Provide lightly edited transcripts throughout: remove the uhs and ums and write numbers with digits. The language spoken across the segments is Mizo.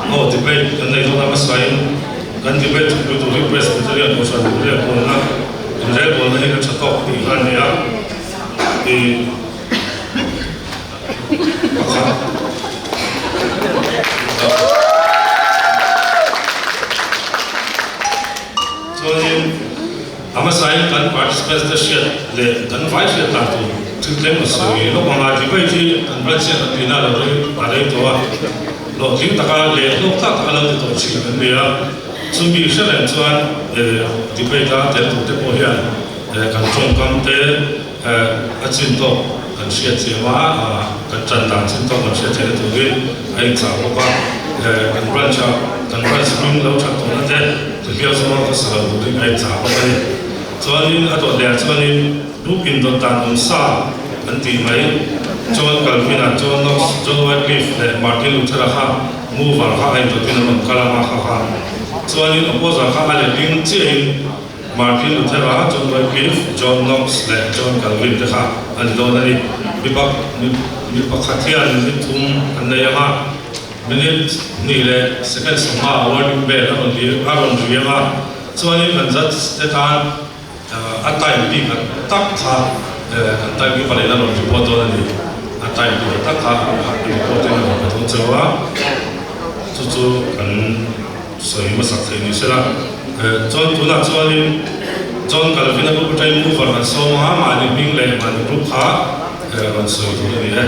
Aw debate kan nei dawn a hmasain kan debate thupui tur hi Presbyterian Kohhran inrelbawlna inrelbawlna hi ka tha tawk tih kha a ni a i pakhat Chuanin a hmasain kan participants te hriat leh kan vai hriat dan tur thil tlem a sawi lawk ang a, debate hi kan branch hian a tuina lo rei a rei tawh a, hlawhtling taka leh hlawk tak taka lo ti tawh thin an ni a, chumi hre reng chuan debate a tel tur te pawh hian kan tawngkam te a chin tawk kan hriat thiam a, kan tan dan chin tawk kan hriat theihna turin a inchah bawk a, kan branch ah kan branch hming lo that tawhna te hliau zawnga khawsa lo turin a inchah bawk a ni. Chuanin a dawt leh ah chuanin group indawt dan awm sa an tih mai John Calvin-a, John Knox, John Wycliffe leh Martin Luther-a kha mover kha a indawtin an rawn kal a, kha kha chuanin opposer kha a letling chiahin Martin Luther-a, John Wycliffe, John Knox leh John Calvin te kha an ni dawn a ni. Mi pakhat hian minute thum an nei ang a, minute hnih leh second sawmhma warning bell a rawn ri a rawn ri ang a, chuanin kan judge te tan a time bik a tak kha kan time keeper in a rawn report dawn a ni. A time bik a tak kha report in a rawn pe dawn cheu a, chu chu kan Sawi hmasak theih ni sela. Chuan tunah chuanin John Calvin-a group atangin mover kan sawm a, mahni hming leh mahni group kha rawn sawi tur a ni e.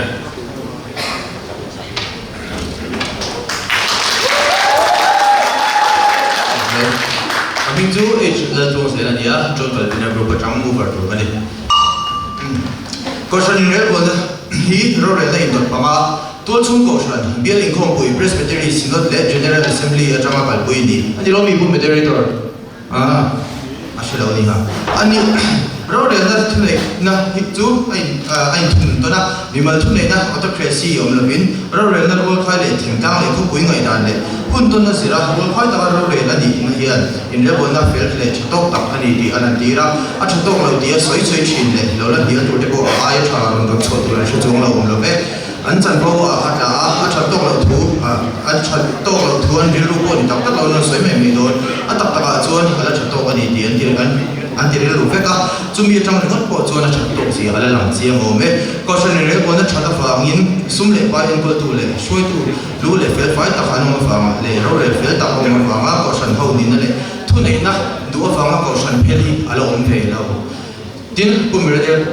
A hming chu H Laltluangzel a ni a, John Calvin-a group atang mover tur ka ni. Kohhran inrelbawlna hi rorelna indawt panga Tualchhung Kohhran, Bial Inkhawmpui, Presbytery, Synod leh General Assembly atanga kalpui a ni. A ni lo mi Pu Moderator? Ah, a hre lo a ni ha. A ni, rorelna thuneihna hi chu a in a inthunun tawn a, mimal thuneihna, autocracy, awm lovin, rorelna rualkhai leh thingtlang leh khawpui ngaihdan leh hun tawnna zira rualkhai taka rorel a nih na hian inrebawlna fel leh tha tawk tak a ni tih a lantir a, a tha tawk lo tia sawi sawi thin leh lo la hnial tur te pawh a aia tha rawn rawn chhuah tur an hre chuang lo awm lo ve. An chanvo a a tla a, a that tawk loh thu, a that tawk loh thu an rilru pawh ni tak tak lo an sawi mai mai dawn. A tak takah chuan a la tha tawk a ni tih an ti an an ti rilru vek a, chumi atang ringawt pawh chuan a that tawk zia a la lang chiang awm e. Kohhran in relbawn a that avangin sum leh pai enkawltu leh hruaitu lu leh fel fai tak an awm avanga leh rorel fel tak a awm avanga kohhran ho nihna leh thuneihna duh avanga kohhran phel hi a la awm ve lo. Tin, Pu Moderator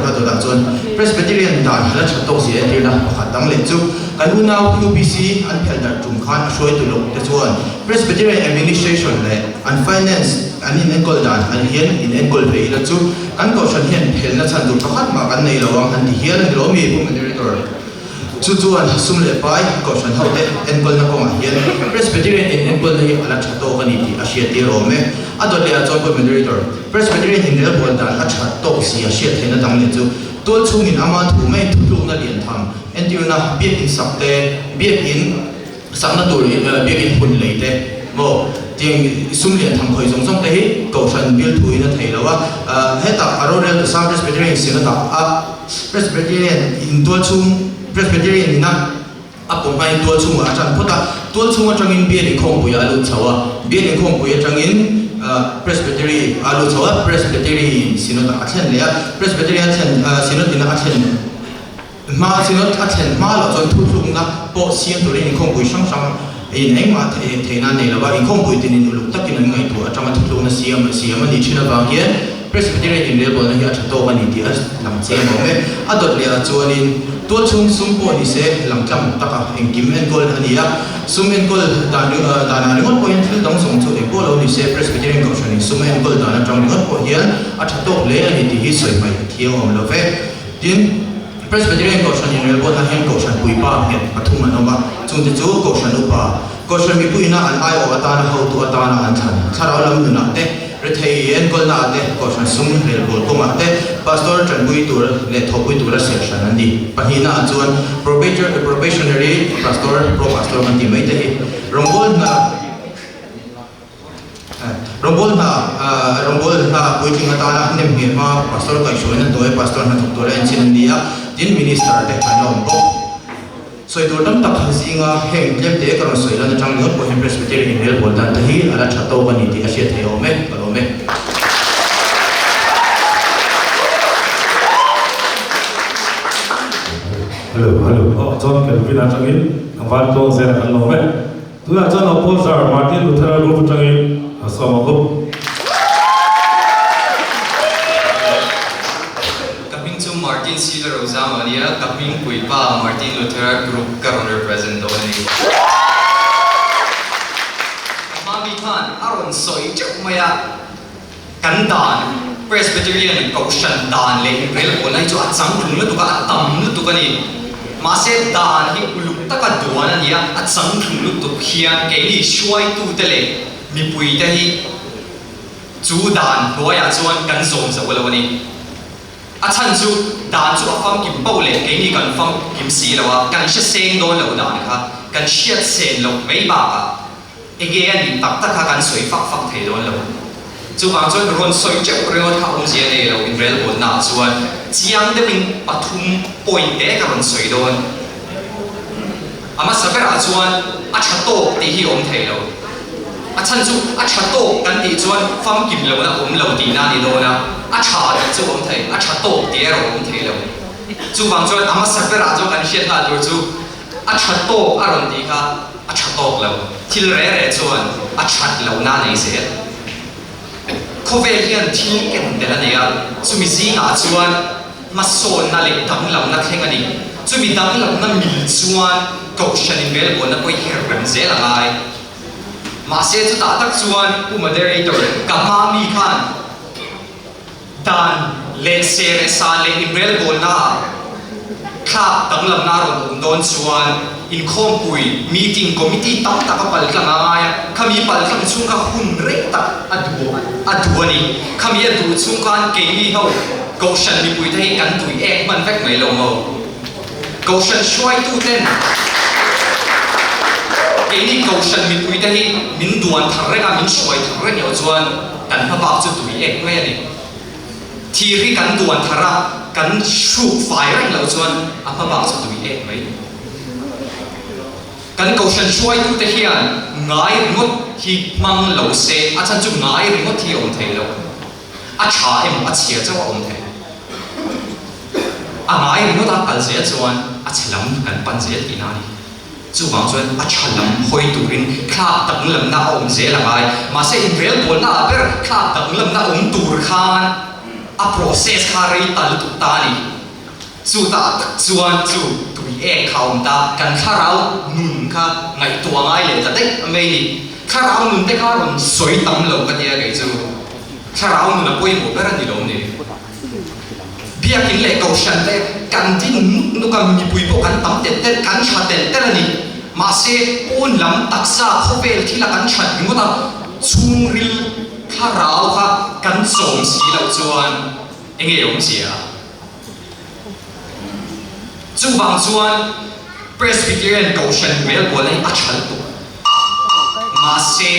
kha dawtah chuan Presbyterian dan hala tha tawk zia entirna pakhat dang leh chu kan unau UPC an phelh darh tum khan a hruaitu lawk te chuan Presbyterian Administration leh an Finance an in enkawl dan an hian in enkawl ve ila chu kan kohhran hian phelhna chhan tur pakhat mah kan nei lo ang an ti hial a ni lo mi Pu Moderator? Chu chuan sum leh pai kohhran ho te enkawlna kawngah hian Presbyterian in enkawlna hi a la tha tawk a ni tih a hriattir awm e. A dawt lehah chuan Pu Moderator, Presbyterian in relbual dan a tha tawk si a hriat theihna dang leh chu tual chhungin ama thu mai thutlukna lian tham entirna biakin sak te, biakin sakna tur biakin hun lei te maw tiang sum lian tham khawi zawng zawng te hi kohhran bil thu in a thei lo a. Hetah a rorel tu sang Presbyterian Synod ah a Presbyterian in tual chhung Presbyterian in a a pawm hmain tual chhungah a tan phawt a, tual chhung atangin bial inkhawmpui ah a lut chho a, bial inkhawmpui atangin Presbytery ah a lut chho a, Presbytery in Synod ah a thlen leh a, Presbytery a thlen Synod in a thlen Hma synod a thlen hma loh chuan thuthlukna pawh siam turin inkhawmpui hrang hrang in engmah theihna a nei lo a, inkhawmpui tinin uluk takin an ngaihtuah atanga thuthlukna siam siam a nih thin avang hian Presbyterian inrelbawlna hi a tha tawk a ni tih a lang chiang awm e. A dawt leh ah chuanin tualchhung sum pawh ni se langtlang taka engkim enkawl a ni a, sum enkawl dan danah ringawt pawh hian thil dang zawng chu engpawh lo ni se Presbyterian Kohhranin sum a enkawl dan atang ringawt pawh hian a tha tawk hle a ni tih hi sawi hmaih a thiang awm lo ve. Tin, Presbyterian Kohhran inrelbawlna hian Kohhran puipa nghet pathum an awm a, chungte chu Kohhran upa, Kohhran mipuiina an aiawh atana hotu atana an thlan, thlarau lam nunah te, rethei enkawlnaah te, Kohhran sum relbawl kawngah te, Pastor tanpui tur leh thawhpui tura serh hran an ni. Pahnihnaah chuan Probationary Pastor, Pro Pastor kan tih mai te hi rawngbawl hna, Rawngbawl hna, Rawngbawl hna puitling atana hnem ngheh hma Pastor kaihhruaina hnuai Pastor hnathawk tura en chin an ni a, tin Minister te an la awm bawk. Sawi tur tam tak zinga heng tlemte ka rawn sawi lan atang ringawt pawh hian Presbyterian inrelbawl dan te hi a la tha tawk a ni tih a hriat theih awm e, ka lawm e. Hello, hello. Aw, chuan Kelvin atangin a van tluang zel a kan lawm e. Tunah chuan Opposer Martin Luthera group atangin a sawm ang u. Ka hming chu Martin Sila Rozama a nia, ka hming puipa Martin Luthera group ka rawn represent dawn a ni. Ka hma mi khan a rawn sawi teuh mai a, kan dan, Presbyterian Kohhran dan leh inrelpawlna hi chu a changtlung lutuk a, a tam lutuk a ni. Mahse dan hi uluk taka duan a ni a, a changtlung lutuk hian keini hruaitute leh mipuite hi Chu dan hnuaiah chuan kan zawm zo lo a ni. A chhan chu dan chu a famkim poh leh keini kan famkim si lo a, kan hre seng dawn lo dan kha kan hriat sen loh mai bakah enge a nih tak tak kha kan sawi fak fak thei dawn lo. Chuvang chuan rawn sawi teuh ringawt kha awmzia nei lo inrelbawlnaah chuan chiang deuhin pathum point te ka rawn sawi dawn. A hmasa berah chuan a tha tawk tih hi a awm thei lo. A chhan chu a tha tawk kan tih chuan famkim lohna awm lo tihna a ni dawn a, a tha tih chu a awm thei, a tha tawk tih erawh a awm thei lo. Chuvang chuan a hmasa berah chuan kan hriat nghal tur chu a tha tawk a rawn tih kha a tha tawk lo. Thil re re chuan a that lohna a nei zel. Khawvel hian thil ken tel a nei a, chumi zingah chuan hmasawnna leh danglamna thleng a ni. Chumi danglamna mil chuan Kohhran inrelbawlna pawh i her rem zel a ngai. Mahse chutah tak chuan Pu Moderator, ka hma mi khan dan leh ser leh san leh inrelbawlnaah thlak danglamna a rawn awm dawn chuan inkhawmpui, meeting, committee tam tak a paltlang a ngai a, khami paltlang chhung kha hun rei tak a duh a duh a ni. Khami a duh chhung khan keini ho Kohhran mipuite hi kan tui ek hman vek mai lo maw? Kohhran hruaituten keini Kohhran mipuite hi min duan thar reng a, min hruai thar reng loh chuan kan hmabak chu tui ek mai a ni. Thir hi kan duan thar a, kan hruk fai reng loh chuan a hmabak chu tui ek mai. Kan Kohhran hruaitute hian ngai ringawt hi hmang lo se, a chhan chu ngai ringawt hi a awm thei lo. A tha emaw a chhia chauh a awm thei. A ngai ringawt a kal zel chuan a chhe lam kan pan zel tihna a ni. Chuvang chuan a tha lam hawi turin thlak danglamna a awm zel a ngai. Mahse inrelbawlna ah ber thlak danglamna awm tur khan a process kha rei ta lutuk ta a ni. Chutah tak chuan chu tui ek kha a awm ta, kan thlarau nun kha ngaihtuah ngai leh ta daih mai a ni. Thlarau nun te kha rawn sawi tam lo ka tia kei chu. Thlarau nun a pawimawh ber a ni lo ni. Biakin leh Kohhran te kan din nuk nuk a, mipui pawh kan tam telh telh, kan tha telh telh a ni. Mahse, pawn lam taksa khawvel thila kan that ringawt a, chhungril thlarau kha kan chawm si loh chuan enge awmzia? Chuvang chuan Presbyterian Kohhran hmelbualna hi a tha lutuk. Mahse,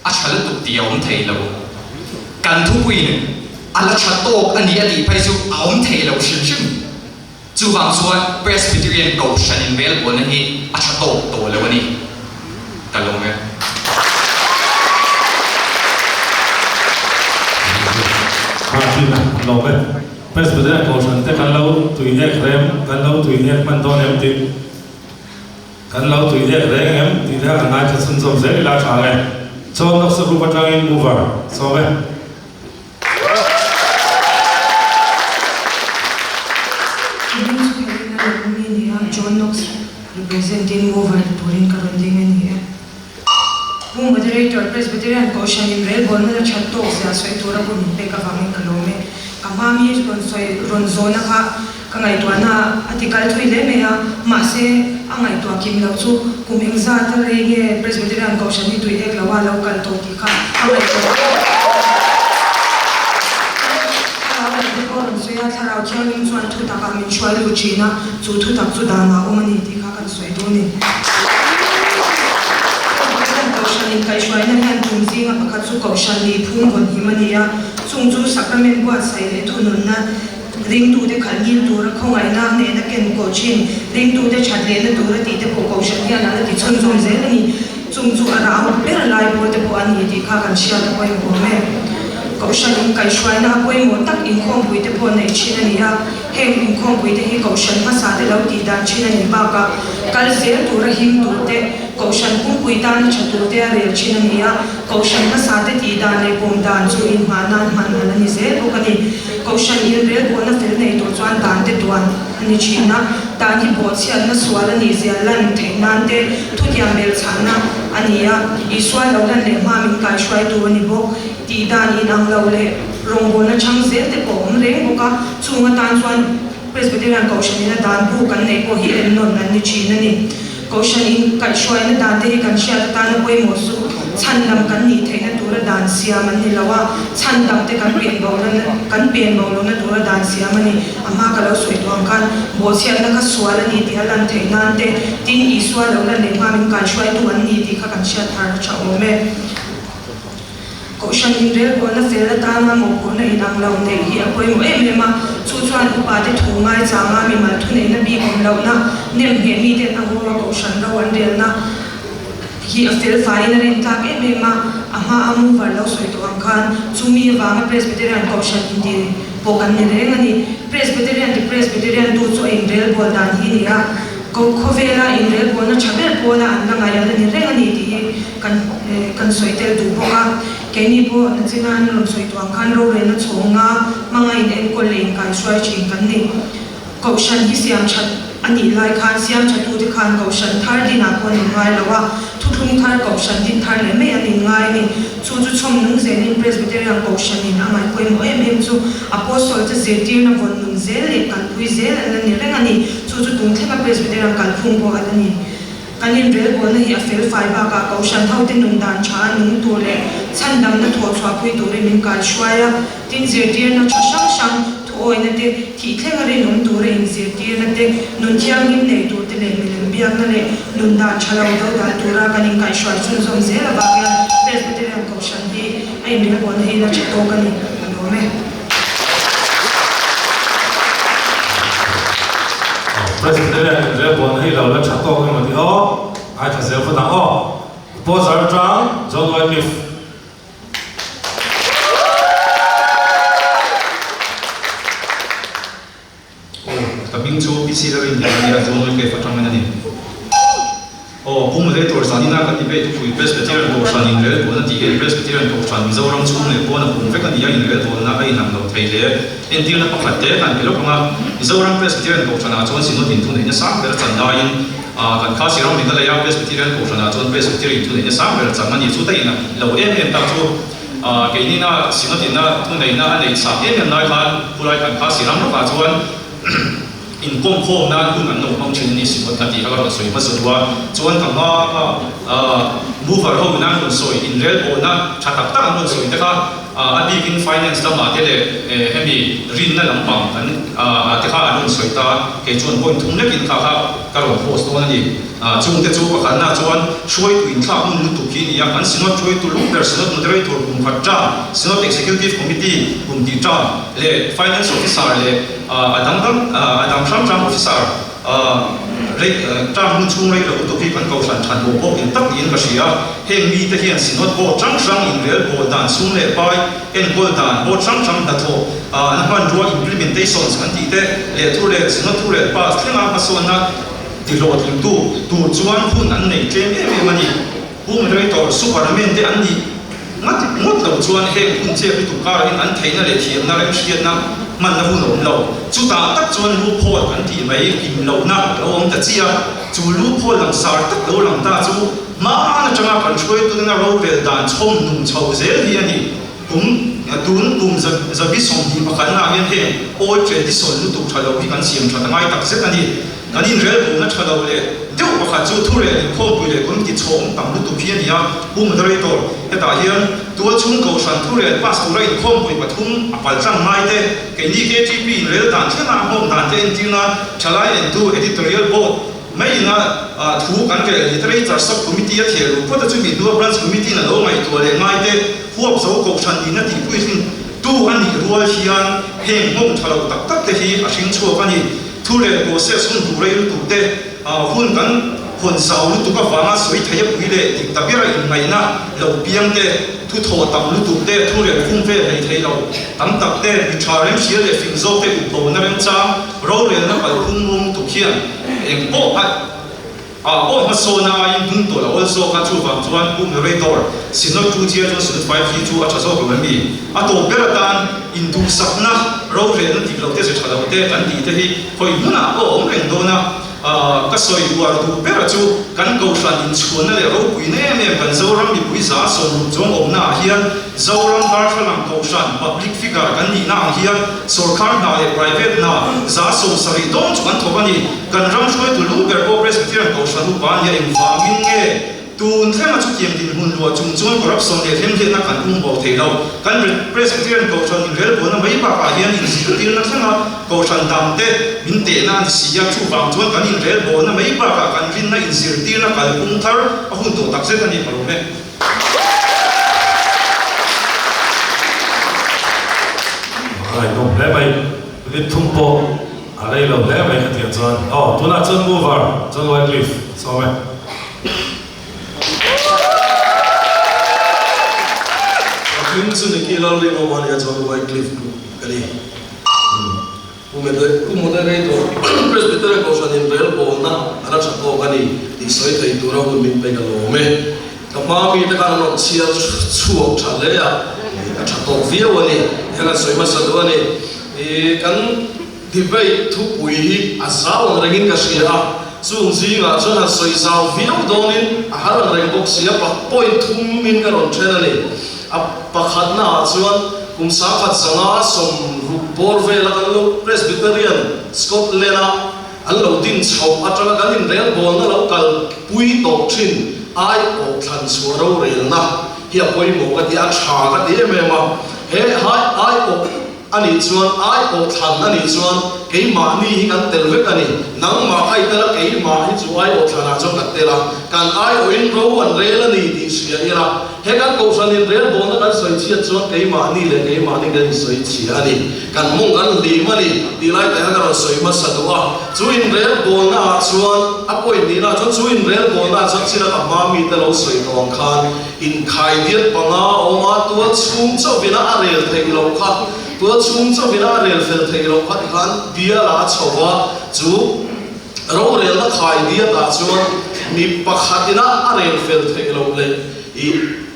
a tha lutuk tih a awm thei lo. Kan thupuiin a la tha tawk a ni a tih phei chu a awm thei lo hrim hrim. Chuvang chuan Presbyterian Kohhran inrelbawlna hi a tha tawk tawh lo a ni. Ka lawm e. Martin a lawm e. Presbyterian Kohhran te kan lo tui ek rem, kan lo tui ek hman dawn em tih, kan lo tui ek reng em tih te kha kan ngaithla chhunzawm zel ila tha ang e. Chuan Lok Sabha atangin mover sawm e. Hming chu Helena Lawmawmi a ni a, John Knox representing mover turin ka rawn ding a ni e. Pu Moderator, Presbyterian Kohhran in relbawlna la that tawk zia sawi tura hun min pek avangin ka lawm e. Ka hma mi rawn sawi rawn zawhna kha ka ngaihtuahna a ti kal thui hle mai a, mahse a ngaihtuah kim loh chu kum engzat a rei nge Presbyterian Kohhran hi tui ek lo a lo kal tawh tih kha a ngaihtuah Thlarau lam te pawh rawn sawi a, Thlarau Thianghlim chuan thutak ah min hruai lut thin a, chu thutak chu dan ah awm a ni tih kha kan sawi dawn a ni. Presbyterian Kohhran inkaihhruaina hian tum zinga pakhat chu Kohhran nih phung vawn him a ni a, chung chu Sacrament buatsaih leh thununna. Ringtute khalh ngil tura khawngaihna hnehna ken kawh thin, ringtute that lehna tura tihte pawh Kohhran hian a la ti chhunzawm zel a ni. Chung chu a rau ber lai pawl te pawh a ni tih kha kan hriat a pawimawh awm e. Kohhran inkaihhruaina a pawimawh tak inkhawmpui te pawh neih thin a ni a, heng inkhawmpui te hi Kohhran hmasa te lo tih dan thin a nih bakah kal zel tura him tur te, Kohhran pumpui tana tha tur te a rel thin a ni a, Kohhran hmasa te tih dan leh pawm dan chu inhmah nan hman a la ni zel bawk a ni. Kohhran inrelbawlna fel nei tur chuan dan te duan a ni thin a, dan hi bawhchhiatna sual a nih zia lan theih nan te thutiam belchhahna a ni a, Isua lo lan leh hma min kaihruaitu a ni bawk. Tih dan inang lo leh rawngbawlna chhang zel te pawh a awm reng bawk a, chung atan chuan Presbyterian Kohhran ina dan bu kan neih pawh hi ennawn an ni thin a ni. Kohhran in kaihhruaina dan te hi kan hriat atana pawimawh chu chhan lam kan nih theihna tura dan siam an ni lo a, chhan dang te kan pen bo lana kan pen bo lohna tura dan siam a ni. A hma ka lo sawi tawh ang khan bawhchhiatna kha sual a ni tih a lan theih nan te, tin Isua lo lan leh hma min kaihhruaitu an ni tih kha kan hriat thar a tha awm e. Kohhran inrelbawlna fel atana mawhphurhna inang lo neih hi a pawimawh em em a, chu chuan upate thu ngaichanga mimal thuneihna bik awm lohna, nemngheh miten a nghawng a kohhran ro an relna hi a fel faiin a rintlak em em a, a hma a mover lo sawi tawh ang khan chumi avanga Presbyterian kohhran inti pawh kan ni reng a ni. Presbyterian ti Presbyterian tu chu a inrelbawl dan hi a ni a, khawvela inrelbawlna tha ber pawla an la ngaih a la ni reng a ni tih hi Kan kan sawi tel duh bawk a, keini pawh nachina an rawn sawi tawh ang khan rorelna chhawnga hmanga in enkawl leh inkaihruai thin kan ni. Kohhran hi siam that a nih lai khan siam thatute khan kohhran thar dinah pawh an inngai lo a, thuthlung thar kohhran din thar leh mai an inngai a ni. Chu chu chhawm nung zelin Presbyterian kohhranin a ngaih pawimawh em em chu Apostle te zirtirna vawn nun zel leh kalpui zel an la ni reng a ni. Chu chu tun thlenga Presbyterian kalphung pawh a la ni. Kan inrelbawlna hi a fel fai bakah Kohhran hote nun dan tha a nung tur leh chhandamna thawh chhuahpui turin min kaihruai a, tin zirtirna tha hrang hrang, thuawina te, thih thlenga rinawm tura inzirtirna te, nun thianghlim nei tur te leh milem biakna leh nun dan tha lo do dan tura kan inkaihhruai chhunzawm zel avang hian Presbyterian Kohhran hi a inrelbawlna hi la tha tawk a ni, a lawm e. Presbyterian inrelbawlna hi lo la tha tawk emaw tih aw, ngaithla zel phawt ang aw. Opposer atang John Wycliffe. Aw, ka hming chu PC Lalrin tih a nia, John Wycliffe atangin a ni. Aw, Pu Moderator, zanina kan debate thupui Presbyterian Kohhran inrelbawlna tih hian Presbyterian Kohhran Mizoram chhung leh pawn a pum vek a ni a, inrelbawlna a inang lo thei hle. Entirna pakhat te kan pe lawk ang a, Mizoram Presbyterian Kohhranah chuan Synod in thuneihna sang ber a chan laiin kan Khasi ram Meghalaya Presbyterian Kohhranah chuan Presbytery in thuneihna sang ber a chang a ni. Chuta inang lo em em tak chu keinina Synod ina thuneihna a neih chak em em lai khan khulai kan Khasi ram lawkah chuan Inkawm khawm nan hun an lo hmang thin a ni si ngawt ka tih kha ka rawn sawi hmasa duh a, chuan ka hma kha mover ho in an rawn sawi inrelbawlna tha tak tak an rawn sawi te kha a bikin finance lamah te leh hemi rinna lampang kan ah te kha an rawn sawi ta a, kei chuan point thum lekin kha kha ka rawn post dawn a ni. Chungte chu pakhatna chuan hruaitu inthlak hmun lutuk hi a ni a, kan Synod hruaitu luk ber Synod Moderator kum khat ta, Synod Executive Committee kum tih ta leh Finance Officer leh a dang dang a dang hrang hrang Officer rei term hun chhung rei lo lutuk hi kan kohhran than mawh pawh eng tak niin ka hria. Heng mite hian Synod Board hrang hrang inrelbawl dan sum leh pai enkawl dan Board hrang hrang hnathawh an hmanrua implementations kan tih te leh thu leh Synod thu leh pass thlenga hmasawnna Ti hlawhtlingtu tur chuan hun an nei tlem em em a ni. Pu Moderator, Superman te an nih ngat ngawt lo chuan heng hun chep lutuk karahin an theihna leh thiamna remhriatna hmanna hun a awm lo. Chutah tak chuan loophole kan tih mai kim lohna lo awm ta chiah a, chu loophole langsar tak lo lang ta chu hmaan atanga kan hruaituna rorel dan chhawm nung chho zel hi a ni. Kum tun kum zabi 21 ah hian heng old tradition lutuk tha lo hi kan siam that a ngai tak zet a ni. Kan inrelbawlna tha lo leh deuh pakhat chu thurel inkhawmpui leh committee chhawm tam lutuk hi a ni a, Pu Moderator, hetah hian tualchhung kohhran thurel pass tura inkhawmpui pathum a paltlang ngai te, keini KTP inrel dan thlenga a hmawm dan te entirna thalai entu Editorial Board mai ina thu kan rel Literature Sub Committee a theh luh phawt a chumi hnua Branch Committee in a lo ngaihtuah leh ngai te huap zo kohhran ina tihpui thin. Tu a nih rual hian heng nghawng tha lo tak tak te hi a hring chhuak a ni. Thu leh process hun duh rei lutuk te, hun kan hawn zau lutuk avanga sawi thei a pui leh dik ta ber a inngaihna lo piang te, thu thaw tam lutuk te, thu rel khum vel hlei thei lo tam tak te, mi tha remhria leh fing zawk te upbona remchang rorelna kalphung rum tuk hian engpawh a Ah pawh hmasawn a aiin hnung tawh la awl zawk a, chuvang chuan Pu Moderator, Synod 2 chiah chuan Synod 5 hi chu a tha zawk lo em ni? A tawp ber atan induhsakna, rorelna dik lo te, ze tha lo te kan tih te hi hawi hmunah pawh a awm reng dawn a, ka sawi uar duh ber a chu kan Kohhran inchhuanna leh ropuina em em kan Zoram mipui za 60 chuang awmna ah hian Zoram darthlalang Kohhran public figure kan nihna ang hian sawrkhar hna leh private hna 70% dawn chu kan thawk a ni. Kan ram hruaitu lu ber pawh Presbyterian Kohhran upa nia engvangin nge tun thlenga chutiang dinhmun luah chung chuan corruption leh hlemhletna kan um bo thei lo. Kan Presbyterian Kohhran inrelbuaina mai bakah hian inzirtirna thlenga Kohhran dangte min tehna a ni si a, chuvang chuan kan inrelbuaina mai bakah kan rinna inzirtirna kalphung thar a hun tawh takzet a ni ka lawm e. A ngaihnawm hle mai, minute thum pawh. A rei lo hle mai ka tih chuan aw tunah chuan mover John Wycliffe sawm e. Patling chu Nicky Lalrinawma nia John Wycliffe group ka ni. Pu Moderator, Presbyterian Kohhran in relbawlna a la tha tawk a ni tih sawi thei tura hun min pe ka lawm e. Ka hma mite khan an rawn chhiar chhuak tha hle a, a tha tawk viau a ni. Heng an sawi hmasa duh a ni. I kan debate thupui hi a zau ang rengin ka hria a, chung zingah chuan han sawi zau viau dawnin a har ang reng bawk si a, point thumin ka rawn then a ni. A pakhatnaah chuan kum 1960 bawr vela kan lo Presbyterian Scotland-a an lo din chhoh atanga kan inrelbawlna lo kalpui tawh thin aiawh thlan chhuah rorelna hi a pawimawh ka ti a, tha ka ti em em a. He aiawh A nih chuan aiawh thlan a nih chuan keimahni hi kan tel vek a ni. Nangmah kha i tel a, keimah hi chu aiawh thlanah chuan kan tel a. Kan aiawhin ro an rel a ni tih hria ila, he kan kohhranin relbawlna kan sawi chhiat chuan keimahni leh keimahni kan insawi chhia a ni. Kan mawng kan hlim a ni tih lai tak hian ka rawn sawi hmasa duh a. Chu inrelbawlna ah chuan a point nihna ah chuan chu inrelbawlna ah chuan china ka hma mite lo sawi tawh ang khan, Inkhaidiat panga a awm a, tual chhung chauhvin a rel theih loh kha, tual chhung chauhvin a rel fel theih loh kha tikhan bial ah a chho a, chu rorelna khaidiat ah chuan mi pakhatin a a rel fel theih loh leh ih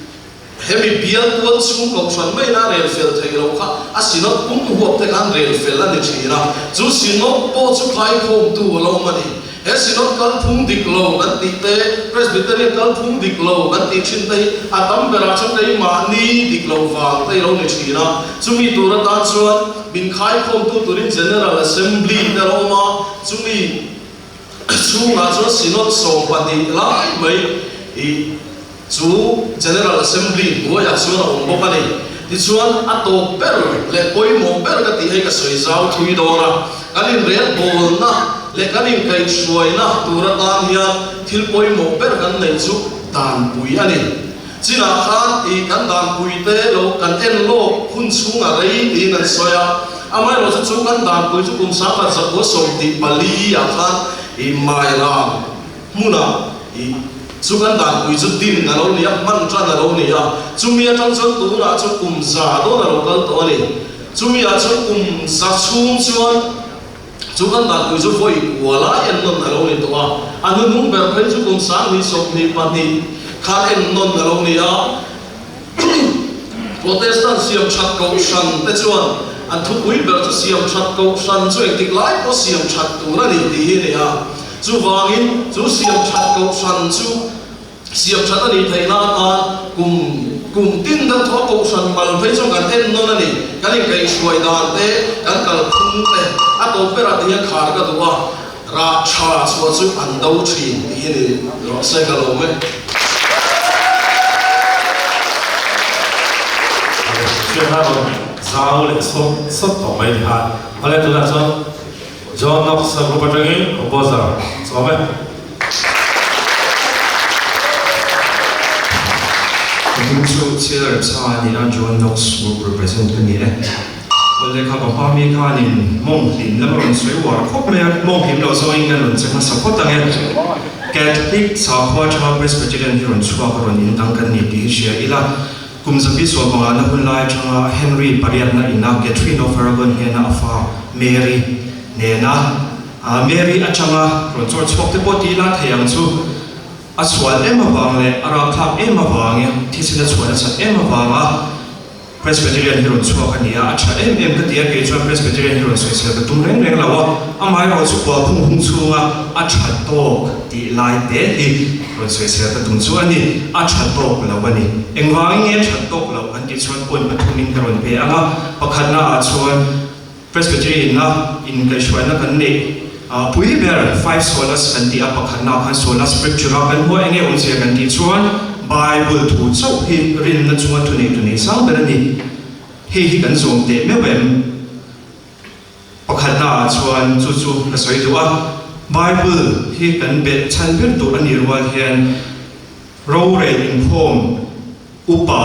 hemi bial tual chhung kohhran maiin a rel fel theih loh kha a synod pum huap te khan rel fel a ni thin a, chu synod pawh chu khaikhawmtu a lo awm a ni. He Synod kalphung dik lo kan tih te, Presbyterian kalphung dik lo kan tih thin te hi a tam berah chuan keimahni dik loh vang te hi lo ni thin a. Chumi tur atan chuan min khaikhawmtu turin General Assembly te a lo awm a, chumi chhungah chuan Synod 12 lai mai ih chu General Assembly hnuaiah chuan a awm bawk a ni. Tichuan a tawp ber leh pawimawh ber ka tih hei ka sawi zau thui dawn a, kan inrelbawlna leh kan inkaihhruaina tur atan hian thil pawimawh ber kan neih chu danpui a ni. Chinah khan ih kan danpuite lo kan en lawk hun chhunga rei tiin an sawi a, amaherawhchu chu kan danpui chu kum 1924 ah khan ih Mairam, Hmunah i chu kan danpui chu din a lo ni a, hman tan a lo ni a, chumi atang chuan tunah chuan kum za dawn a lo kal tawh a ni. Chumi ah chuan kum za chhung chuan chu kan danpui chu vawi kua lai en nawn a lo ni tawh a, a hnuhnung ber phei chu kum 2022 khan en nawn a lo ni a. Protestant siam that kohhran te chuan an thupui ber chu siam that kohhran chu engtik lai pawh siam that tur a ni tih hi a ni a. Chuvangin chu siam that kohhran chu siam that a nih theih nan atan kum kum tin deuh thaw kohhran mal phei chuan kan en nawn a ni. Kan inkaihhruai dan te, kan kalphung te a tawp berah ti hian khar ka duh a, rah tha chhuah chu an do thin tih hi ni rawh se ka lawm e. Hriatna rawn zau leh sawt sawt tawh mai ni khan. Awle tunah chuan John Knox a group atangin composer chu awm e. hming chu Chhiar Remsanga a ni a, John Knox Group represent ka ni e. Awle kha ka hma mi khanin mawng hlim lam a rawn sawi uar khawp mai a, mawng hlim loh zawngin kan rawn che hmasa phawt ang e. Catholic sakhua atanga Presbyterian hi rawn chhuak a rawn indang kan ni tih hi hria ila, kum zapi sual pangana hun lai atanga Henry pariatna ina Catherine of Aragon hnena a fa Mary nena Mary atanga rawn chawr chhuak te pawh ti ila thei ang chu. A chhuan em avang leh a rapthlak em avangin thisen a chhuah nasat em avanga Presbyterian hi rawn chhuak a ni a, a tha em em ka ti a, kei chuan Presbyterian hi rawn sawisel ka tum reng reng lo a, amaherawh chu kual phung hung chhunga a tha tawk tih lai te hi rawn sawisel ka tum chu a ni, a tha tawk lo a ni. Engvangin nge a that tawk loh kan tih chuan point pathumin ka rawn pe ang a, pakhatna ah chuan Presbyterian a inkaihhruaina kan neih pui ber five solas kan tih a, pakhatna khan sola scriptura kan hua enge awmzia kan tih chuan Bible thu chauh hi rinna chunga thu nei tu nei sang ber a ni. Hei hi kan zawm teh meuh em? Pakhatna ah chuan chu chu ka sawi duh a, Bible hi kan belh chhan ber tur a nih rual hian rorel inkhawm Upa,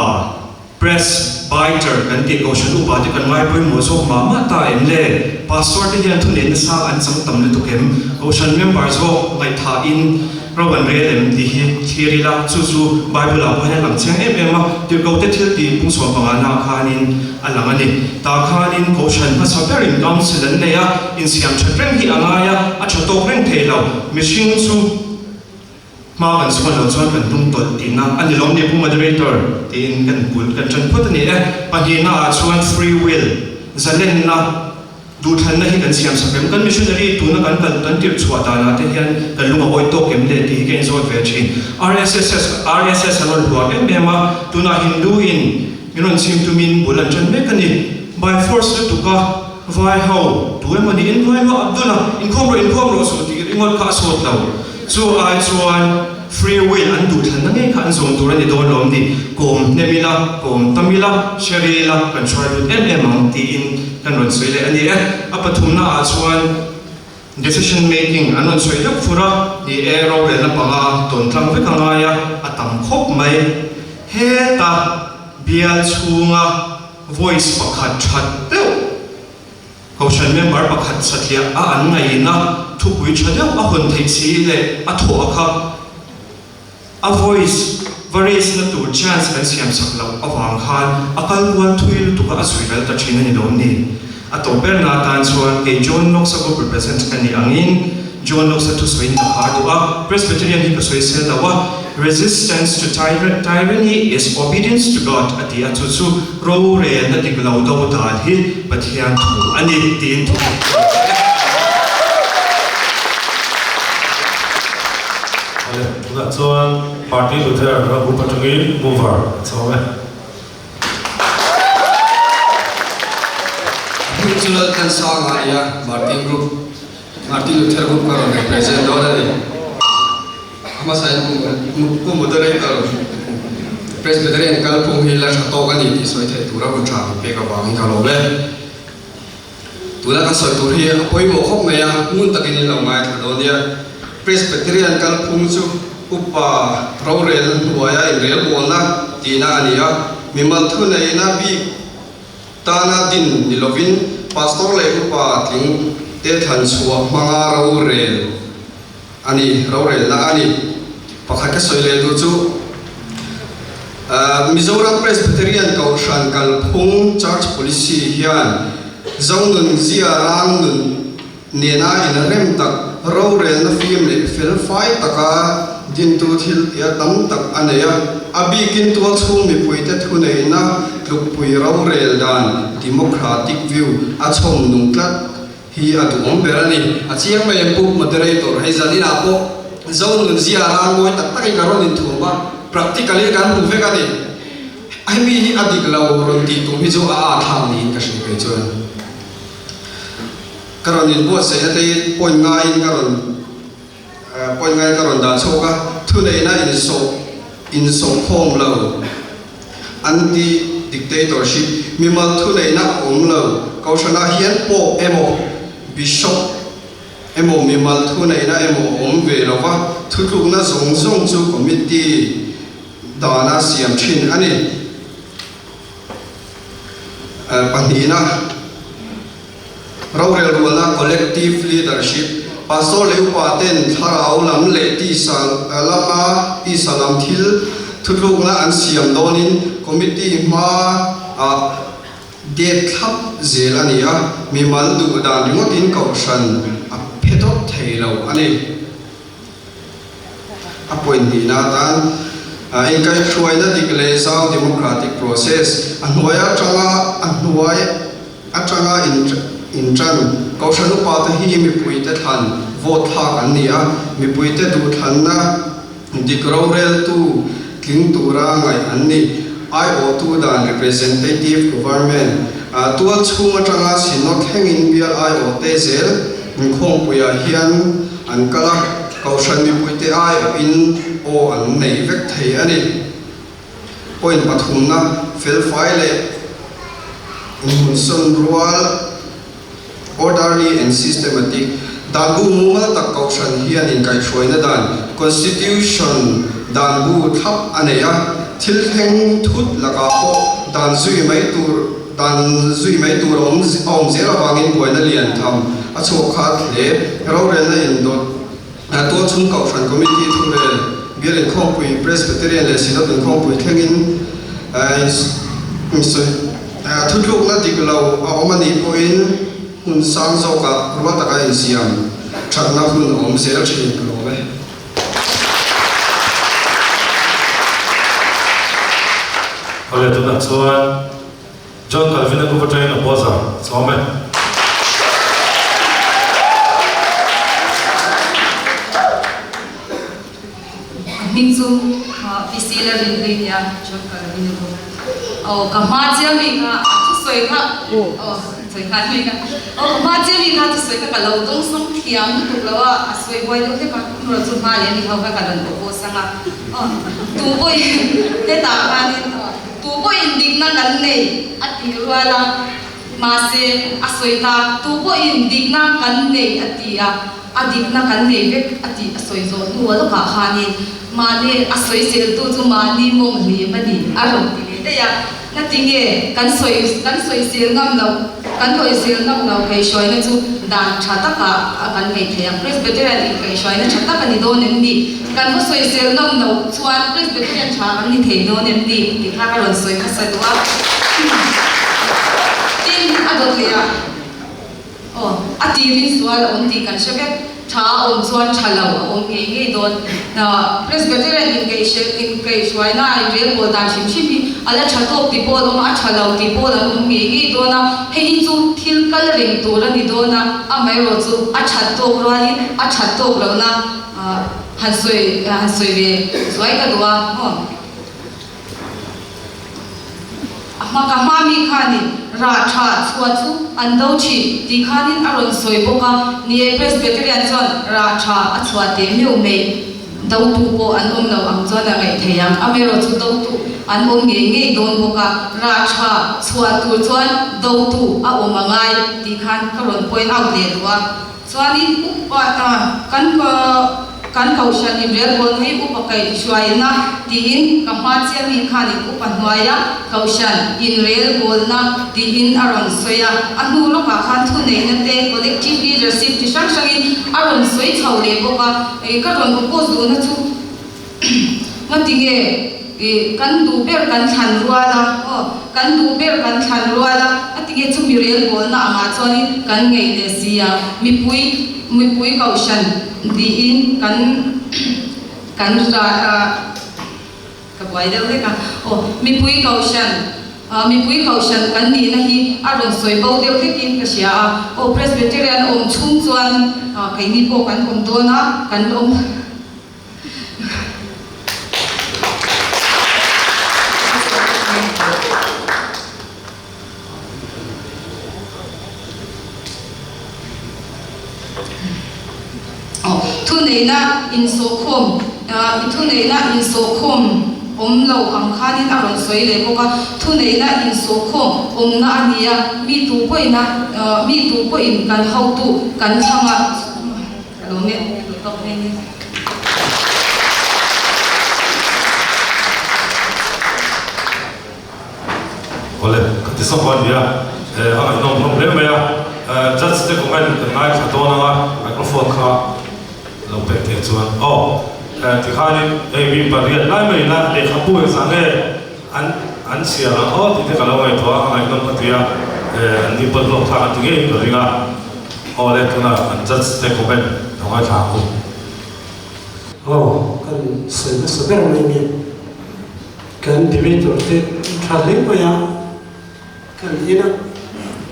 Presbyter, kan tih Kohhran upa te kan ngai pawimawh zawk mah mah ta em le? Pastor te hian thu neihna sang an chang tam lutuk em? Kohhran member zawk ngaihthahin ro an rel em tih hi thlir ila, chu chu Bible ah pawh hian a lang chiang em em a, tirhkote thil tih pungsual pangana ah khanin a lang a ni. Tah khanin Kohhran hmasa berin council an nei a, insiam that reng hi a ngai a, a tha tawk reng thei lo. Mihring chu. Hma kan chhuan loh chuan kan hnung tawlh tihna a ni lawm ni Pu Moderator? tiin kan bul kan ṭan phawt a ni e. Pahnihna ah chuan free will, zalenna, duhthlanna hi kan siam sak em? Kan missionary tuna kan kal kan tirh chhuah danah te hian kan lung a awi tawk em le tih hi ka inzawt ve ṭhin. RSS RSS an rawn hluar em em a, tunah Hindu in min rawn chim tumin bul an ṭan mek a ni. By force lutuk a vai ho tu emaw niin vai ho Abdul-a inkhawm rawh inkhawm rawh suh tih ringawt kha a sawt lo. Chu ai chuan free will an duhthlanna ngei kha an zawm tur a ni dawn lawm ni? Kawm hnem ila, kawm tam ila, hre ila, kan hruai lut em em ang tiin kan rawn sawi leh a ni e. A pathumna ah chuan decision making an rawn sawi deuh fur a, ni e, rorelna panga tawn tlang vek a ngai a, a tam khawp mai. Heta bial chhunga voice pakhat that deuh, Kohhran member pakhat satliah a an ngaihna thupui tha deuh a hawn theih si leh a thawh a kha a voice va raise na tur chance kan siam sak loh avang khan a kal kual thui lutuk a a zui ral ta thin a ni lawm ni? A tawp ber na atan chuan kei John Knox a group represent ka nih angin John Knox a thusawiin ka khar duh a, Presbyterian hi ka sawi sel lo a, Resistance to tyranny is obedience to God a ti a, chu chu rorelna dik lo do dan hi Pathian thu a ni tiin thu ka ti e. Awle, tunah chuan Martin Luther ram group atangin mover a chho e. Hming chu Lalthansanga a ni a, Martin group. Martin Luther group ka rawn represent dawn a ni. A hmasain Pu Moderator, Presbyterian kalphung hi la tha tawk a ni tih sawi theih tura hun tha min pek avangin ka lawm e. Tuna ka sawi tur hi a pawimawh khawp mai a, ngun takin in lo ngaithla dawn nia. Presbyterian kalphung chu upa rorel hnuaia inrelbawlna tihna a ni a, mimal thuneihna bik Tana din ni lovin Pastor leh Upa tling te thlan chhuah hmanga rorel a ni, rorelna a ni. Pakhat ka sawi leh duh chu Mizoram Presbyterian Kohhran kalphung Church Policy hian Zonun zia rang nun nena inrem tak, rorelna fim leh felfai taka dintu thil tia tam tak a nei a. A bikin tualchhung mipuite thuneihna tlukpui rorel dan, democratic view, a chhawm nung tlat hi a duhawm ber a ni. A chiang mai em Pu Moderator, hei zaninah pawh Zo nunzia rang mawi tak takin ka rawn inthuam a, practically kan hmu vek a ni. Hemi hi a dik lo rawn tih tum hi chu a âthlak niin ka hria kei chuan. Ka rawn inbuatsaihna te hi point ngaiin ka rawn point ngaiin ka rawn dah chhuak a, thuneihna insawh insawhkhawm lo, anti-dictatorship, mimal thuneihna a awm lo, Kohhranah hian Pope emaw Bishop emaw mimal thuneihna emaw a awm ve lo va, thutlukna zawng zawng chu committee. dana siam thin a ni. Pahnihna, Rorel rualna, Collective Leadership, Pastor leh upa ten thlarau lam leh tisa lama tisa lam thil thutlukna an siam dawnin committee hma ah det thlap zel a ni a, mimal duh dan ringawtin kohhran a phe dawt thei lo a ni. A point hnihna atan inkaihhruaina dik leh zau democratic process a hnuai atanga a hnuai atanga intan Kohhran upate hi mipuite thlan vote thlak an ni a, mipuite duhthlanna dik roreltu tling tura ngaih an ni. Aiawhtu dan representative government tual chhung atanga synod thlengin bial aiawhte zel Inkhawmpuiah hian an kal a, Kohhran mipuite aiawhin aw an nei vek thei a ni. Point pathumna felfai leh inhmunsawn rual, orderly and systematic, dan bu mumal tak Kohhran hian inkaihhruaina dan, Constitution, dan bu thlap a nei a, thil thleng thut lakah pawh dan zui mai tur Dan zui mai tur a awm a awm zel avangin buaina lian tham a chhuak khat hle. Rorelna indawt Tualchhung Kohhran Committee thurel Bial Inkhawmpui Presbyterian leh Synod Inkhawmpui thlengin thutlukna dik lo a awm a nih pawhin hmun sang zawkah rual taka insiam thatna hun a awm zel thin ka lawm e. Awle tunah chuan John Calvin a group atangin a buzzer chawm e. A hming chu PC la rin hlui nia John Calvin a group. Aw ka hma chiah mi kha a thusawi kha aw sawi nghal mi kha aw ka hma chiah mi kha a thusawi kha ka lo dawngsawng thiam lutuk lo a, a sawi buai deuh hlek a, amaherawh chu hma leh mi ho kha ka rawn bawh pawh sang a aw tu pawhin hetah khanin aw tu pawhin dikna kan nei a tih rual a mahse a sawi ta tu pawhin dikna kan nei a ti a a dikna kan nei vek a tih a sawi zawh hnu a lawkah khanin Mahni a sawiseltu chu mahni mawng hlim a ni a rawn ti leh daih a. Ngatinge kan sawi kan sawisel ngam loh kan hawisel ngam lo kaihhruaina chu dan tha takah a kan ngaih theih ang. Presbyterian in kaihhruaina tha tak a ni dawn em ni? Kan va sawisel ngam loh chuan Presbyterian tha kan ni thei dawn em ni? tih kha ka rawn sawi hmasa duh a. Tin, a dawt leh a. Aw, a tirin sual a awm tih kan hre vek. Tha a awm chuan tha lo a awm ngei ngei dawn. Presbyterian inkaihhruaina a inrel pawl dan hrim hrim hi a la tha tawk ti pawh an awm a, a tha lo ti pawh an awm ngei ngei dawn a. Hei hi chu thil kal reng tur a ni dawn a, amaherawh chu a that tawk rualin a that tawk lohna han sawi han sawi ve zuai ka duh a. Aw. A hma ka hma mi khanin rah tha chhuah chu an do thin tih khanin a rawn sawi bawk a, ni e Presbyterian chuan rah tha a chhuah teh meuh mai, dotu pawh an awm lo ang chuan a ngaih theih ang, amaherawh chu dotu an awm ngei ngei dawn bawk a, rah tha chhuah tur chuan dotu a awm a ngai tih khan ka rawn point out leh duh a. Chuanin upa kan kan kohhran inrelbawl hi upa kaihhruaina tiin ka hma chiah mi khanin upa hnuaia kohhran inrelbawlna tiin a rawn sawi a, a hnu lawkah khan thuneihna te collective leadership ti hrang hrangin a rawn sawi chho leh bawk a, ka rawn oppose duhna chu Ngatinge i kan duh ber kan thlan rual a, aw, kan duh ber kan thlan rual a, ngatinge chu mi relbawlna angah chuanin kan ngeih leh si a, mipui, mipui kohhran tiin kan kan ra a, ka buai deuh hlek a, aw, mipui kohhran, mipui kohhran kan nihna hi a rawn sawi bo deuh hlekin ka hria a, aw, Presbyterian awm chhung chuan keini pawh kan awm dawn a, kan awm. Thuneihna insawhkhawm Thuneihna insawhkhawm awm lo ang khanin a rawn sawi leh bawk a, thuneihna insawhkhawm awmna a ni a, mi tu pawhin a mi tu pawhin kan hotu kan thlang a. Ka lo nge, ka duh tawk mai ni. Awle, ka ti sawp a nia, a ngaihnawm hlawm hle mai a, judge te comment kan ngaithla dawn ang a, microphone kha lo pek theih chuan aw tikhanin hei mi pariat lai mai ina lehkhabu engzah nge an an chhiar ang aw tih te ka lo ngaihtuah a, a ngaihnawm ka ti a, an ni pawn hlawk thlak an ti ngeiin ka ring a, awle tunah kan judge te comment lo ngaithla ang u. Aw, kan sawi hmasa ber mai nge. Kan debater te tha hle mai a, kan ina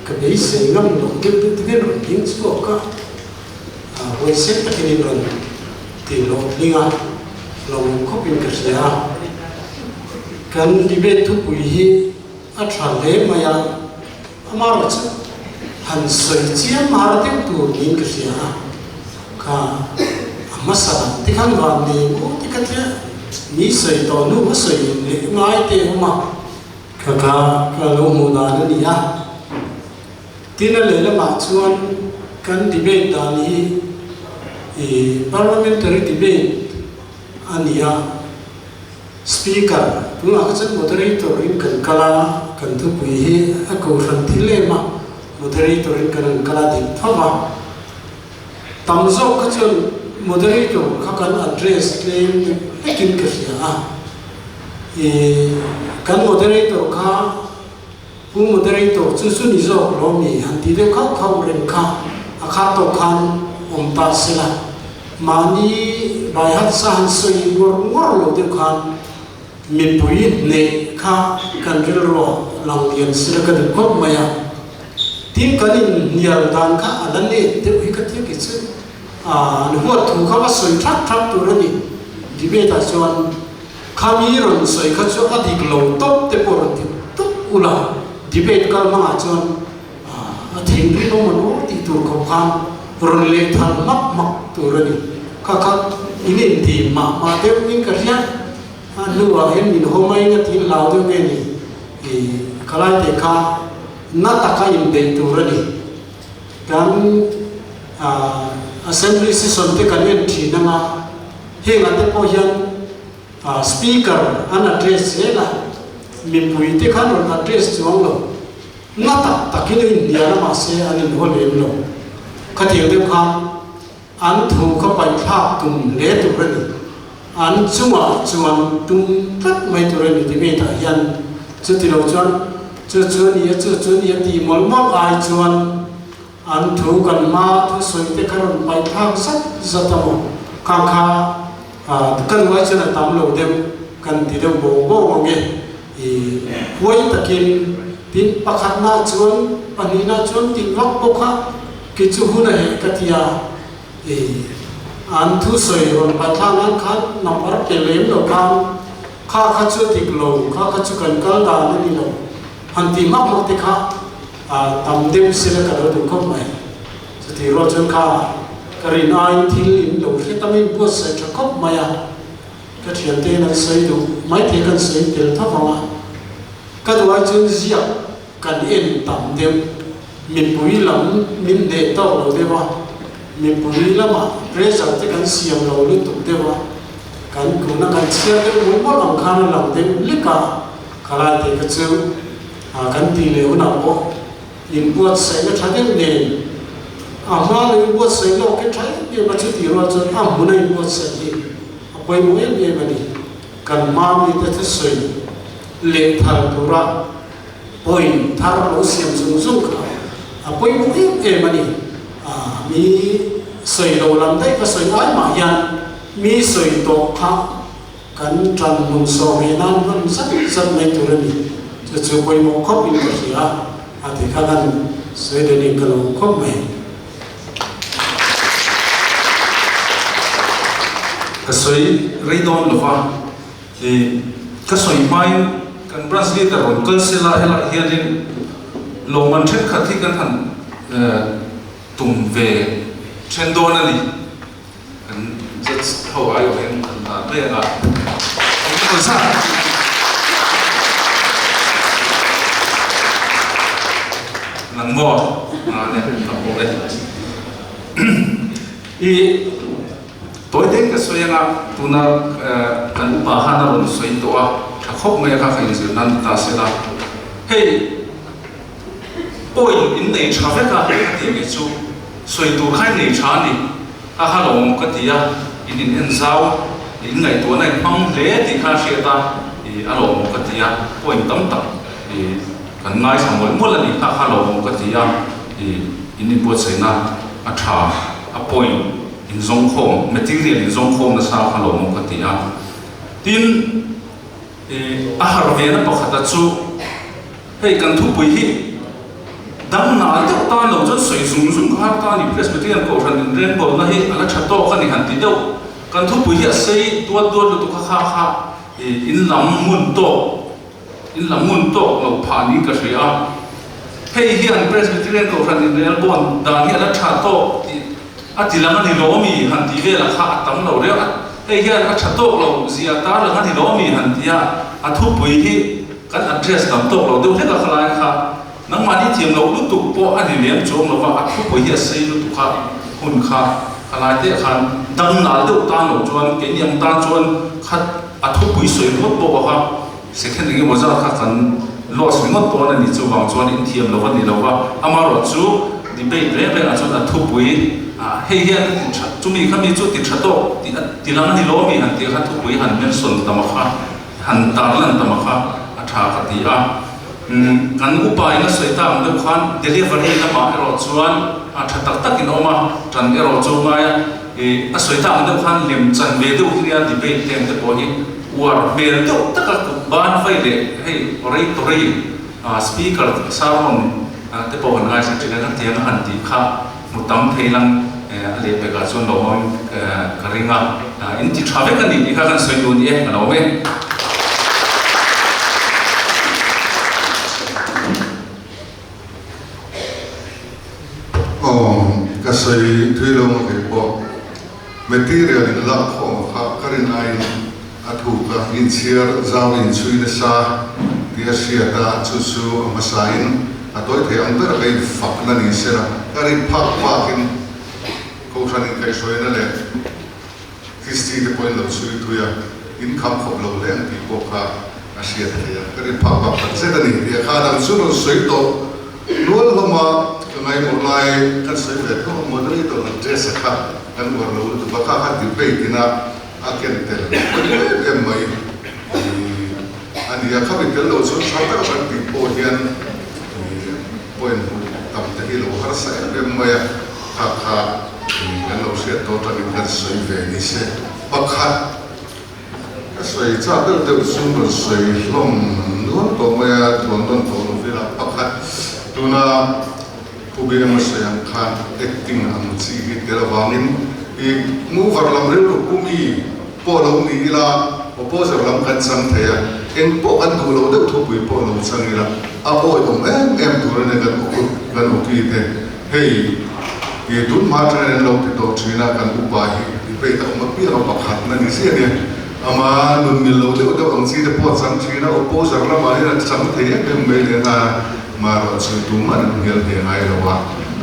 ka beisei ngam loh deuh deuh te hian rawn ding chhuak a, huaisen takin in rawn ti hlawhtling a, lawmawm khawpin ka hria a. Kan debate thupui hi a tha hle mai a, amaherawhchu han sawi chiam har deuh tur niin ka hria a, kha a hmasa lam te khan van nei maw te kha tia mi sawi tawh hnu a sawi leh ngai te a awm a, kha kha ka lo hmuh dan a ni a. Tin a lehlamah chuan kan debate dan hi ih parliamentary debate a ni a. Speaker, tunah kha chuan moderator in kan kal a, kan thupui hi a kohhran thil em a, moderator in kan han kal a dik tho va. Tam zawk kha chuan moderator kha kan address tlem deuh hlekin ka hria a. Ih, kan moderator kha Pu Moderator chu chu ni zawk lo mi han ti deuh khauh khauh reng kha a khat tawh khan awm ta se la, mahni baihat sa han sawi ngawr ngawr lo deuh khan mipui hneh kha kan rilruah lang lian se la ka duh khawp mai a. Tin kan inhnial dan kha a la let deuh hi ka tia kei chu an huat thu kha va sawi thap thap tur a ni debate ah chuan. Khami rawn sawi kha chu a dik lo tawp te pawh rawn ti tawp ula, debate kal hmangah chuan a thinrim awm an aw tih tur khawp khan rawn leh thal hmak hmak tur a ni. Kha kha in inti mah mah deuh in ka hria, a hnuah hian min haw mai in a ti hlau deuh nge ni, ih ka lai te kha na taka inbeih tur a ni. Kan assembly session te kan en thin anga, Heng ah te pawh hian speaker an address zel a, mipui te khan rawn address chuang lo, na tak takin a inhnial a mahse an inhaw lem lo. Khatiang deuh khan an thu kha paihthlak tum hle tur a ni, an chungah chuan tum tlat mai tur a ni debate ah hian chuti lo chuan chu chu a ni a chu chu a ni a tih mawlh mawlh ai chuan An thu kan hma thusawi te kha rawn paih thlak zat zat a maw? Kha kha kan uai chuan a tam lo deuh kan ti deuh bawng bawng ang e. I huai takin tin pakhatna chuan pahnihna chuan tih vak pawh kha kei chu hun a heh ka ti a. I an thusawi rawn paih thlak nan khan number pe lem lo khan kha kha chu a dik lo, kha kha chu kan kal dan a ni lo han tih hmak hmak te kha A tam deuh sila ka lo duh khawp mai. Chutih rual chuan kha ka rin aiin thil in lo hre tam in buatsaih tha khawp mai a, ka thiante in an sawi duh maithei kan sawi tel tho vang a, ka duh ai chuan ziak kan en tam deuh, mipui lam min hneh tawk lo deuh a, mipui lamah pressure te kan siam lo lutuk deuh a, kan kuna kan chhiar deuh mawlh mawlh ang khan a lang deuh lek a, khalai te kha chu. A kan tih leh hunah pawh inbuatsaihna tha deuh nen a hma lo inbuatsaih lawk hi tha em em a, chutih rual chuan a hmuna inbuatsaih hi a pawimawh em em a ni. Kan hma mite thusawi leh thar tura point thar lo siam zung zung kha a pawimawh em em a ni. A mi sawi lo lam daih ka sawi ai mah hian mi sawi tawh kha Kan tan hmun sawm nan hman zat zat mai tur a ni. Chu chu pawimawh khawp in ka hria a, a ti kha kan sawi dawn in ka lo khawp mai. Ka sawi rei dawn lo va, i ka sawi hmain kan branch leader rawn kal sela helaiah hianin lawmman thenkhat hi kan han tum ve then dawn a ni. Kan judge ho ai awh hian an dan mai ang a, engemaw zat nang maw a le ka pawh e. I tawi deng ka sawi anga tuna kan upa khan a rawn sawi tawh a, tha khawp mai a kha ka inzir nan ni ta sela. Hei point in nei tha vek a ka tih leh chu sawi tur kha in nei tha a ni. A ha lo awm ka ti a, in in en zau, in ngaihtuahna in hmang hle tih kha a hriat a, i a lo awm ka ti a, point tam tak i kan ngaithla mawlh mawlh a ni kha kha lo awm ka ti a, i in inbuatsaihna a tha, a point in zawngkhawm, material in zawngkhawm nasa kha lo awm ka ti a. Tin, i a har ve na pakhata chu hei kan thupui hi dang nal deuh tan lo chuan sawi zung zung kha har ta a ni. Presbyterian Kohhran inrengbawlna hi a la tha tawk a ni han ti deuh. Kan thupui hi a sei duat duat lutuk a kha kha i in lam ngun tawk in lam ngun tawk lo phah niin ka hria a. Hei hian Presbyterian Kohhran inrelbawn dan hi a la tha tawk tih A ti lang a ni lo ami han tih velah kha a tam lo reuh a, hei hian a tha tawk lo zia tar lang a ni lo ami han ti a, a thupui hi kan address tam tawk lo deuh hlek a khalai kha nangmahni thiam loh lutuk pawh a ni lem chuang lo va, a thupui hi a sei lutuk a hun kha khalai te khan dang nal deuh tan lo chuan keini ang tan chuan kha a thupui sawi ngawt pawh kha second engemaw zat kha kan loss ringawt dawn a ni chuvang chuan inthiam lo a ni lo va, amaherawhchu debate reng rengah chuan a thupui ah hei hian a ti tha chumi kha mi chu ti tha tawk tih a ti lang a ni lo ami han tih kha thupui han mention ta mah kha han tarlan ta mah kha a tha ka ti a umm kan upa in a sawi tak ang deuh khan delivery lamah erawh chuan a tha tak tak in a awm a tan erawh chu ngai a ih a sawi tak ang deuh khan lem chan ve deuh hi nia debate te pawh hi uar hmel deuh taka kut ban vai leh hei oratory speaker sermon te pawh kan ngaithla thin a kan tiang a han tih kha hmu tam thei lang a leh pekah chuan lo hawng ka ring a in ti tha vek a ni tih kha kan sawi duh ni e ka lo awm e. Aw ka sawi thui lo maw kei pawh material in lak khawm kha ka rin aiin a thuk a inchhiar zau inchhui nasa tih a hriat a chu chu a hmasa in a tawi thei ang ber ka infak na ni sela ka rin phak phak in kohhran inkaihhruaina leh Christy te pawhin lo chhui thui a, in kham khawp lo hle ang tih pawh kha a hriat theih a, ka rin phak bak tak zet a ni tih a kha dang chu rawn sawi tawh nual hlawm a, ka ngaimawh lai kan sawi ve tho a, moderator han dress a kha kan uar lo lutuk a, kha kha debate ina a ken tel em em mai a ni a, khami tel lo chuan tha tak kan tih pawh hian point hmuh tam te hi lo harsa em em mai a, kha kha. Kan lo hriat tawh atangin kan sawi ve ni se. Pakhat ka sawi chak deuh deuh chu rawn sawi hlawm nual tawh mai a, thawn nawn tawh lo vela. Pakhat tuna Pu BM a sawi ang khan acting ang chi hi tel avangin i mover lam rilru pu mi pawh lo ni ila opposer lam kan chang thei a, eng pawh kan duh lo deuh thupui pawh lo chang ila a awihawm em em tur a ni kan kan uki te. Hei, i tun hma atangin an lo ti tawh thin a, kan upa hi debate a awm apiang a pakhat na ni zia nia. Ama nun mil lo deuh deuh ang chi te pawh a chang thin a, opposer lamah hian a chang thei em em mai leh nghal a, marawh chu tumah an hnial ve ngai lo a,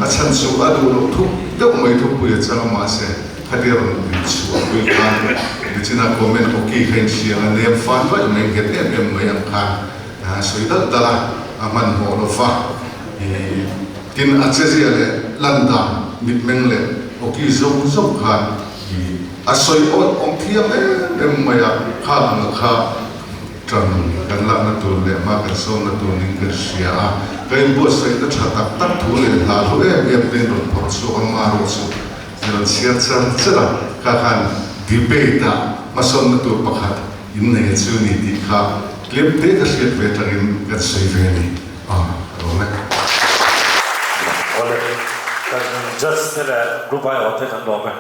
a chhan chu a duh loh thup deuh mai thupui a chang a, mahse khatia rawn inchhuah pui khan nichina comment hockey kha inhriang a nem fan vaih mai nghet em em mai ang khan sawi dalh dalh a, a hmanhmawh lo va. Tin, a chezia leh lan dan, mitmeng leh awki zawng zawng khan a sawi awt awm thiam em em mai a, kha ang a kha tan kan lakna tur leh hma kan sawmna tur ning kan hria a, ka inbuatsaihna tha tak tak thu leh hla hlu em em te in rawn phawrh chhuak a, marawh chu i rawn chhiar char char a, kha khan debate ah hmasawnna tur pakhat in nei a chu ni tih kha tlem te ka hriat ve tangin kan sawi ve a ni. Awle, kan judge te leh group aiawh te kan lawm e.